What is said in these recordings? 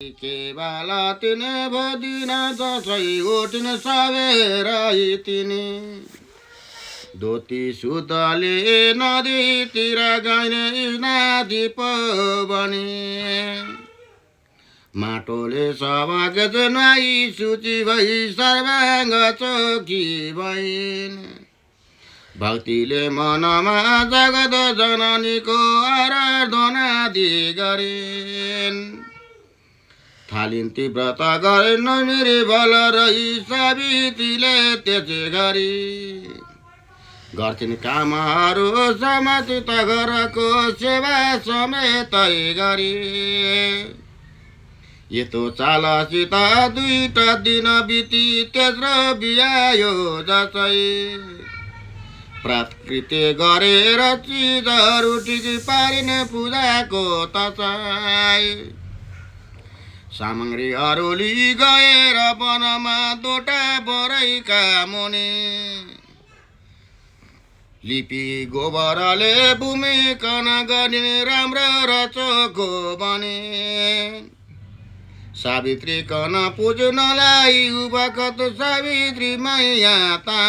केवल तिने भदिन दसै उठिन सबेर तिनी धोती सुतले नदीतिर गइने नदीप बने माटोले सबके नुहाई सूची भई सर्वाङ्ग चोकी भइन् भक्तिले मनमा जगत जननीको आराधना दि गरिन् थालिन्ती व्रत गरिन् निर्बल रही सावित्रीले त्यसै गरी गर्थिन् कामहरू समाचित घरको सेवा समेतै गरी यस्तो चालसित दुईटा दिन बिती तेस्रो बिहायो जसै प्राकृत्य गरेर चिजहरू ठिक पारिन पूजाको तसै सामग्रीहरू लिई गएर वनमा दोटा बरैका मुनि लिपि गोबरले भूमिकन गर्ने राम्रो र चोखो बने सावित्री कन पुज्नलाई उभकत सावित्री मैया ता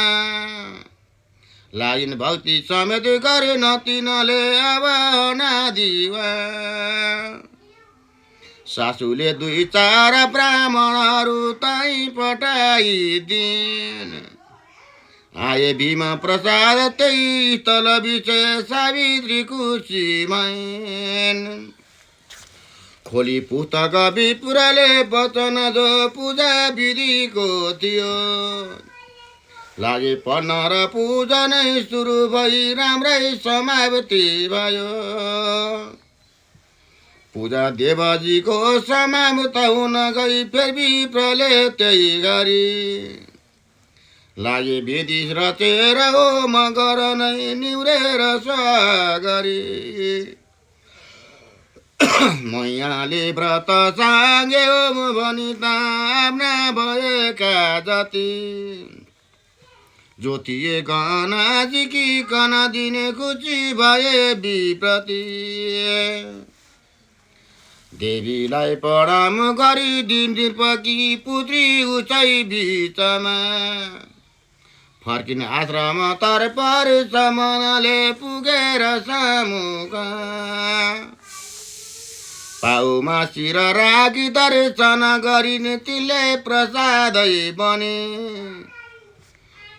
लाइन भक्ति समेत गरेन तिनले आवाहना दिवा सासूले दुई चार ब्राह्मणहरू तै पठाइदिन् आए भीम प्रसाद त्यही तल बिचे सावित्री खुसी भइन् खोली पुस्तक विपुराले वचन जो पूजा विधिको थियो लागे पढ्न र पूजा नै सुरु भई राम्रै समाप्ति भयो पूजा देवजीको समाप्त हुन गई फेरि विप्रले त्यही गरी लागे विधि रचेर होम गर नै निहुरेर स्वागरी मैयाले व्रत साङ्गे होम भनी ताम्ना भएका जति ज्योतिए गहना झिकिकन दिने खुसी भए विप्रति देवीलाई प्रणाम गरी दिनपकी पुत्री उचाइ बिचमा फर्किन आश्रम तरपर समनले पुगेर सामुका पाउमा शिर राखी दर्शन गरिन् तिनले प्रसादै बने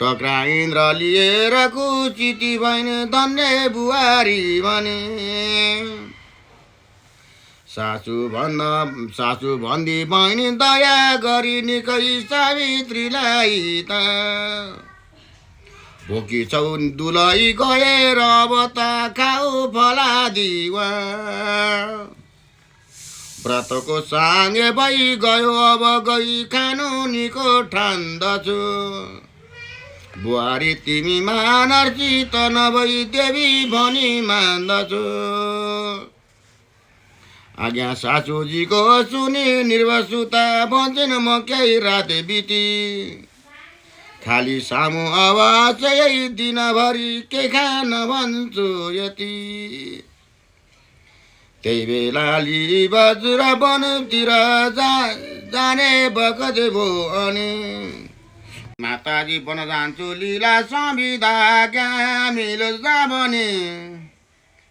टक्रा इन्द्र लिएर कुचिती भइन् धन्य बुहारी भने सासू भन्दी बहिनी दया गरी निकै सावित्रीलाई त भोकी छौ दुलै गएर अब त खाऊ फलादिवा व्रतको साङ्गे भइ गयो अब गई खानु निको ठान्दछु बुहारी तिमी मानर्चित नभई देवी भनी मान्दछु आज्ञा सासूजीको सुनि निर्वसुता भन्छन् म केही रात बिती खाली सामु आवाज यही दिनभरि के खान भन्छु यति त्यही बेला लि बजुर वनतिर जाने बखत भो अनि माताजी बन जान्छु लीला संविदा क्या मिलो जा भने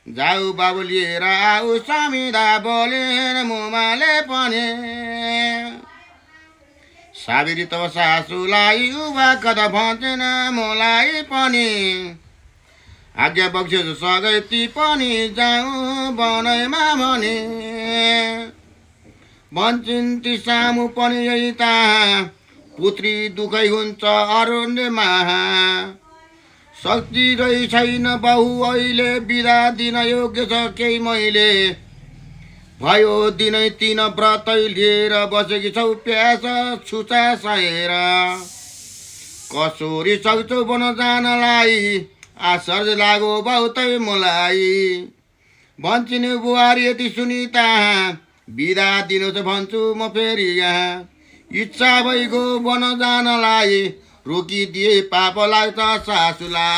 जाऊ बाबु लिएर आऊ समिधा बोलेन मुमाले पनि सावित्री त सासूलाई उभा कता भन्छन् मलाई पनि आज्ञा बक्स्यो सगै ती पनि जाऊ बनैमा भने भन्छन् ती सामु पनि यही ता पुत्री दुखै हुन्छ अरण्यमा शक्ति रही छैन बहु अहिले बिदा दिन योग्य छ केही मैले भयो दिनै तीन व्रतै लिएर बसेकी छौ प्यास छुचा सहेर कसोरी सक्छौ बन जानलाई आश्चर्य लागो बहुतै मलाई भन्छन् बुहारी यति सुनिता बिदा दिनु छ भन्छु म फेरि यहाँ इच्छा भइगयो बन जानलाई रोकिदिए पाप लाग्छ सासूलाई।